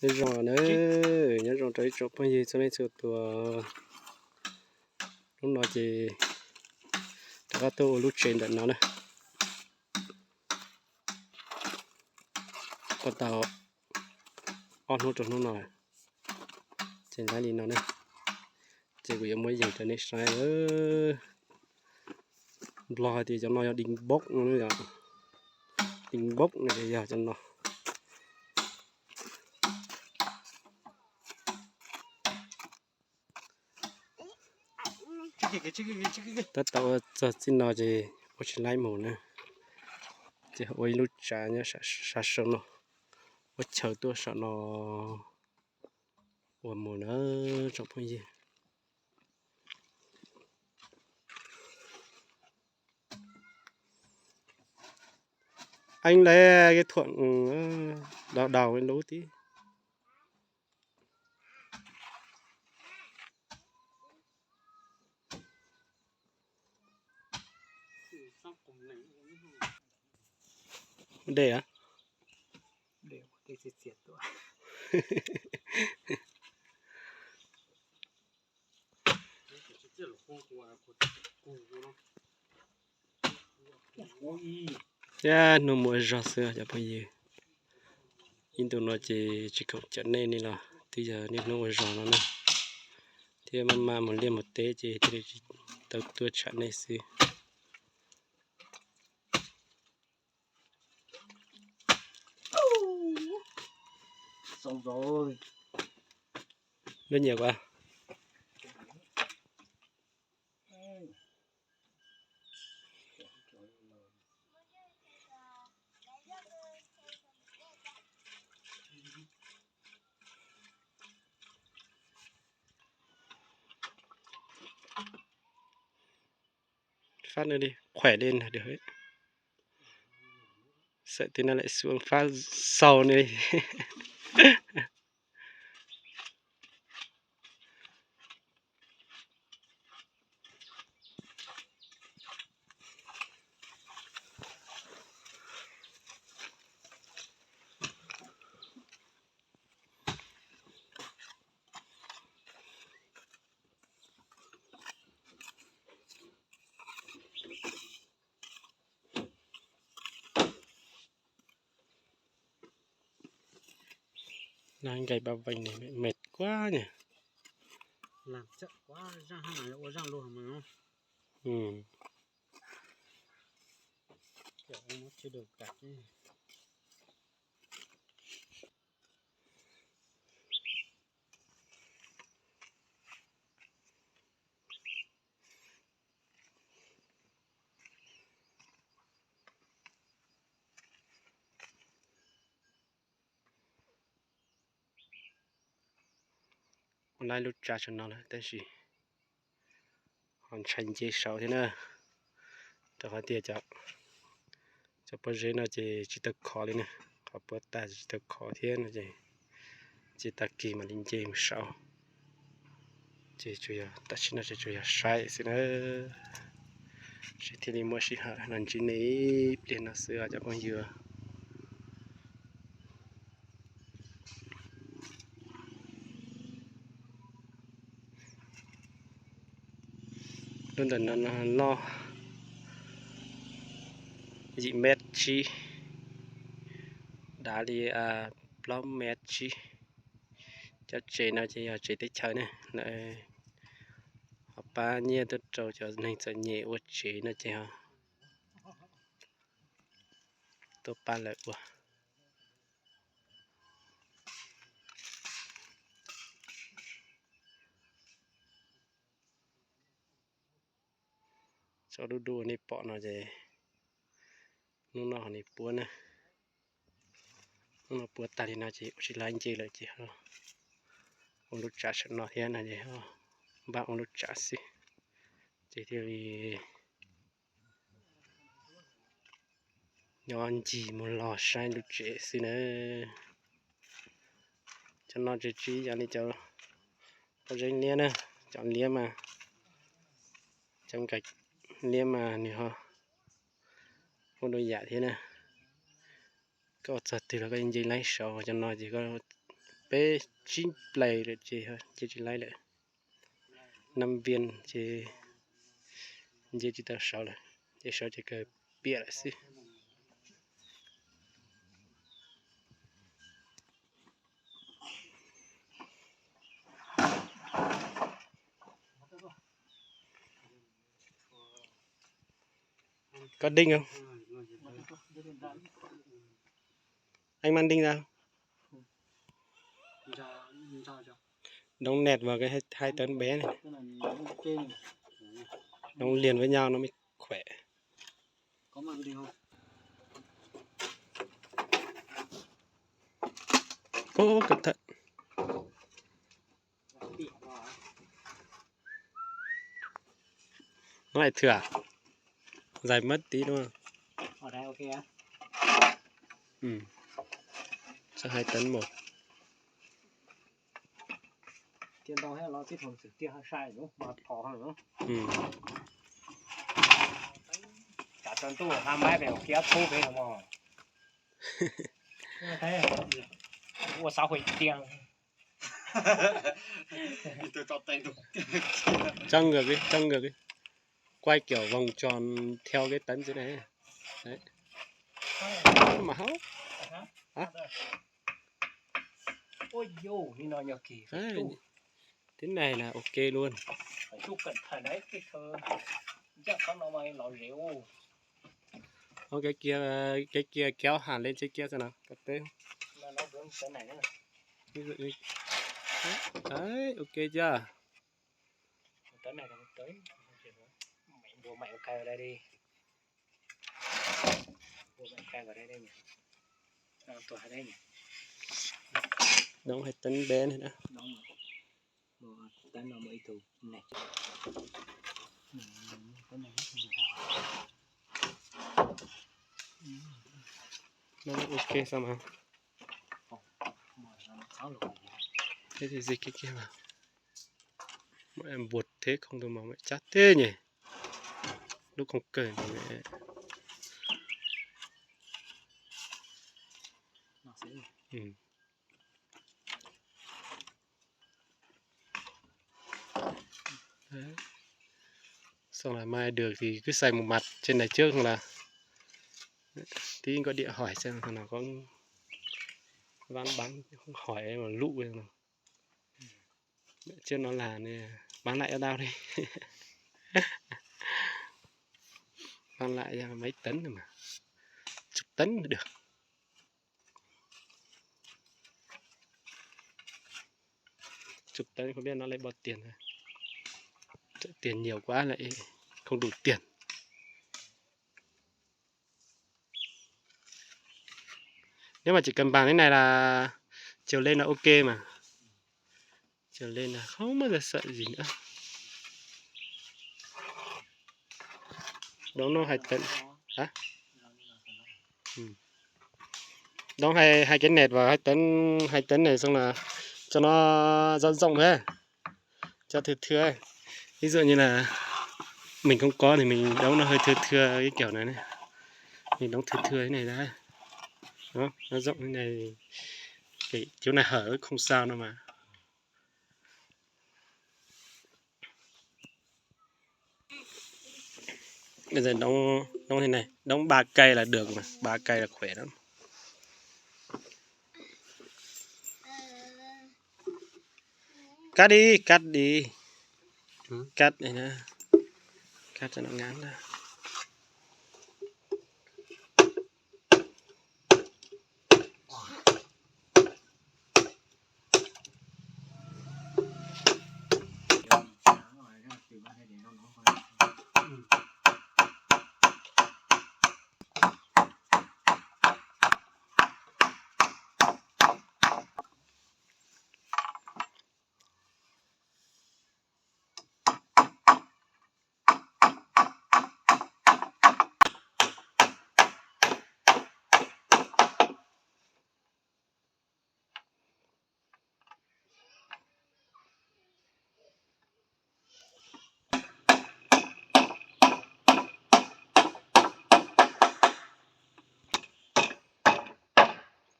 Nyob zoo na, nyob zoo rau ib tsoom phooj ywg txhua leej txhua tus. Hnub no ces rov qab tuaj ua lub tsev ntawm no na. Ua tau ob hnub rau hnub no, ces lawv li no na. Ces kuv yuav muab yees rau nej saib. Nplog hais tias cov no yog di npob no, di npob no ces yog cov no. Tab tom ua txog txij no ces ua tsis laib mus na, ces ua ib lub tsav nyob sab saum no, ua chaw tuaj saum no ua mus na tsoom phooj ywg. Eeb le, kej thuam, đau đầu lub tib. Dej a. Thiab hnub muaj zog xwb cov phooj ywg. Ib ntu no ces tsis khoom cawm nej li los twb yog niaj hnub ua zog no na, thiab maj mam mus liaj mus teb ces thiaj li tsis tau tuaj tsham nej xwb. Lub nyiam as. Phát nữa đi, khỏe lên là được đấy. Sợ tí nó lại xuống phát sau nữa đi. Nqaij pab veej ne, mệt quá nhỉ. Làm chậm quá, rau hang no ua zaj luag mas. Ừ. Kiểu ông nó chưa được gặt ấy. Ua lawv lub tsav saum no lawm tab sis ho ntshai nce saud thiab na. Rau qhov tias cov pob zeb no ces tsis tau khov li na, qhov puab tag tsis tau khov thiab no ces nce tag kis mam li nce mus saud. Ces tsuas yog tam sim no ces tsuas yog saib xwb na, seb thiaj li muaj sij hawm los ntsib nej ib pliag no xwb os cov phooj ywg. Lub ntawm no no loj yim mev tsib, dav li plaub mev tsib. Cov tsev no ces yog tsev teb chaws ne, lawv ho pab nyiaj tuaj rau cov neeg txom nyem ua tsev no ces ho tuaj pab lawv ua. Tsob dub dub nej pom no ces hnub no ho nws puab na. Hnub no puab tag li no ces ua tsis laib nce lawm ces ua lub tsav saum no thiab no ces npaj ua lub tsav xwb. Ces thiaj li nyob ncig mus los saib lub tsev xwb na. Cov no tseem tsis yog li cov pob zeb liab na, cov liab mas, cov nkaus liab mas nws ho muaj dua yam thiab na. Koj ua txog twg los koj nce laib saud, cov no ces koj peb tsib nplais lawm ces nce tsis laib lawm. Nam vias ces nce tsis tau saud lawm, ces saud ces kawg piam lawm xwb. Có đinh không? Anh mang đinh ra. Đóng nẹt vào cái hai, hai tấn bé này. Đóng liền với nhau nó mới khỏe. Ô, cẩn thận. Nó lại thưa à? Dài mất tí đúng không? Ở đây ok á. Ừ. Sao hai tấn một? Tiên tông hết lo tiếp hồn sự kia hơi sai đúng mà thỏ hơn đúng. Ừ. Cả tuần tu hai máy về kia thu về rồi mà. Ua xã hội tiền. Cho ngược đi, cho ngược đi. Quay kiểu vòng tròn theo cái tấn dưới này. Đấy. Mà háo. Hả? Ôi dồi, như nó nhỏ kỳ. Đấy, thế này là ok luôn. Phải chụp cẩn thận đấy, cái thơ. Chắc có nó mà lỏ rượu. Ôi, cái kia, cái kia kéo hẳn lên trên kia xem nào, có tê không? Nó, nó vướng cái này nữa. Ví dụ như, đấy, ok chưa? Tấn này là một tấn. Mày mua mày một cây vào đây đi. Mua mày một cây vào đây đi nhỉ. Nó tuột vào đây nhỉ. Đóng hai tấn bé này đó. Đóng rồi. Mua tấn nó mua ít thùng này. Ừ, tấn này hết thùng rồi. Nó ok sao mà. Thế thì dịch cái kia vào. Mẹ em buột thế không thôi mà mẹ chát thế nhỉ. Lúc không cởi mà mẹ. Ừ. Đấy. Xong là mai được thì cứ xay một mặt trên này trước là tí gọi điện hỏi xem thằng nào có bán, bán không hỏi mà lụ. Trước nó là nè, bán lại cho tao đi. Bán lại cho mấy tấn rồi mà. Chục tấn là được. Chục tấn không biết nó lấy bao tiền rồi. Tiền nhiều quá lại không đủ tiền. Nếu mà chỉ cần bằng thế này là chiều lên là ok mà. Chiều lên là không bao giờ sợ gì nữa. Đóng nó hai tấn. Hả? Ừ. Đóng hai, hai cái nẹt vào hai tấn, hai tấn này xong là cho nó rộng rộng thế. Cho thưa thưa ấy. Ví dụ như là mình không có thì mình đóng nó hơi thưa thưa cái kiểu này này. Mình đóng thưa thưa thế này ra. Đó, nó rộng thế này thì cái chỗ này hở không sao đâu mà. Bây giờ đóng, đóng thế này, đóng ba cây là được mà, ba cây là khỏe lắm. Cắt đi, cắt đi. Cắt này nè. Cắt cho nó ngắn ra.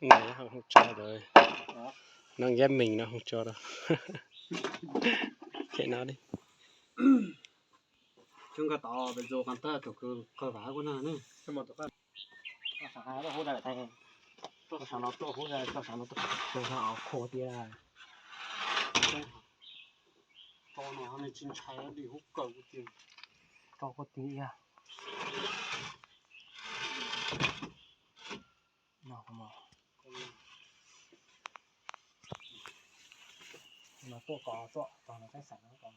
Này không, không cho rồi. Đó. No nqab mees no hu tso rau. Ces no li. Cov nkag tod pem zos qas tag tus kws qawg vav kuj nag ne. Toj sav no tuaj hub, toj sav no tuaj, toj sav no tuaj, toj sav no khuv tias. Toj no nej tsis ntshai dim hub kawg kuj tias. Toj kuj tias. No tuaj kos txoj tog no teb xeem no ko.